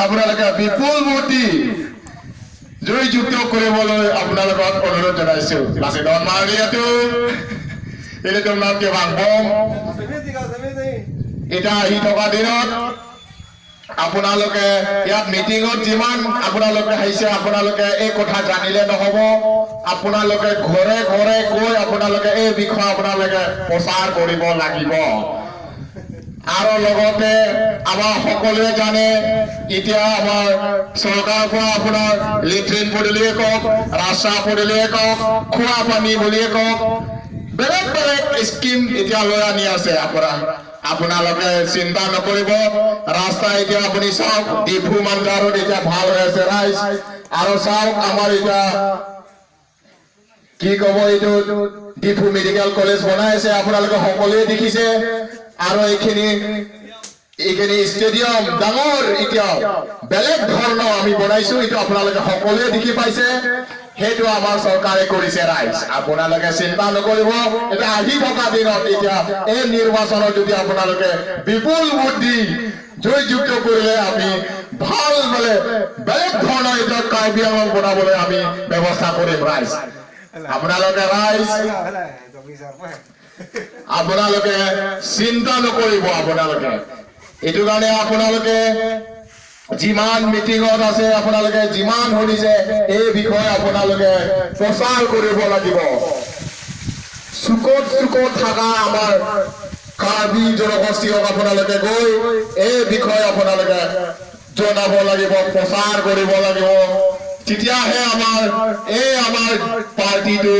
আপোনালোকে বিপুল ভোট দি জয়যুক্ত কৰিবলৈ আপোনালোকক অনুৰোধ জনাইছো। লাচিত মাৰিয়াটো এইটো নাম কি ভাংবম। এতিয়া আহি থকা দিনত আপোনালোকে ইয়াত মিটিঙত যিমান আপোনালোকে আহিছে, আপোনালোকে এই কথা জানিলে নহব। আপোনালোকে ঘৰে ঘৰে গৈ আপোনালোকে এই বিষয়ে আপোনালোকে প্ৰচাৰ কৰিব লাগিব। আৰু লগতে আমাৰ সকলোৱে জানে, এতিয়া আমাৰ চৰকাৰৰ পৰা আপোনাৰ লেট্ৰিন বুলিয়ে কওক, ৰাস্তা বুলিয়ে কওক, খোৱা পানী বুলিয়ে কওক, বেলেগ বেলেগ স্কিম এতিয়া লৈ আনি আছে। আপোনালোকে চিন্তা নকৰিব। ৰাস্তা এতিয়া আপুনি চাওক, ডিফু মাঞ্জাৰত এতিয়া ভাল হৈ আছে ৰাইজ। আৰু চাওক, আমাৰ এতিয়া কি ক'ব, এইটো ডিফু মেডিকেল কলেজ বনাই আছে, আপোনালোকে সকলোৱে দেখিছে। আৰু এইখিনি ষ্টেডিয়াম ডাঙৰ এতিয়া বেলেগ ধৰণৰ আমি বনাইছো, এইটো আপোনালোকে সকলোৱে দেখি পাইছে। সেইটো আমাৰ চৰকাৰে কৰিছে ৰাইজ। আপোনালোকে চিন্তা নকৰিব। এতিয়া আহি থকা দিনত এতিয়া এই নিৰ্বাচনত যদি আপোনালোকে বিপুল ভোট দি জয়যুক্ত কৰিলে, আমি ভাল মানে বেলেগ ধৰণৰ এতিয়া কাৰ্বি আংলং বনাবলৈ আমি ব্যৱস্থা কৰিম ৰাইজ। আপোনালোকে ৰাইজ, আপোনালোকে চিন্তা নকৰিব। আপোনালোকে এইটো কাৰণে আপোনালোকে যিমান মিটিঙত আছে, আপোনালোকে যিমান শুনিছে, এই বিষয়ে আপোনালোকে প্ৰচাৰ কৰিব লাগিব। চুকত চুকত থকা আমাৰ কাৰ্বি জনগোষ্ঠীক আপোনালোকে গৈ এই বিষয়ে আপোনালোকে জনাব লাগিব, প্ৰচাৰ কৰিব লাগিব। তেতিয়াহে আমাৰ এই আমাৰ পাৰ্টিটো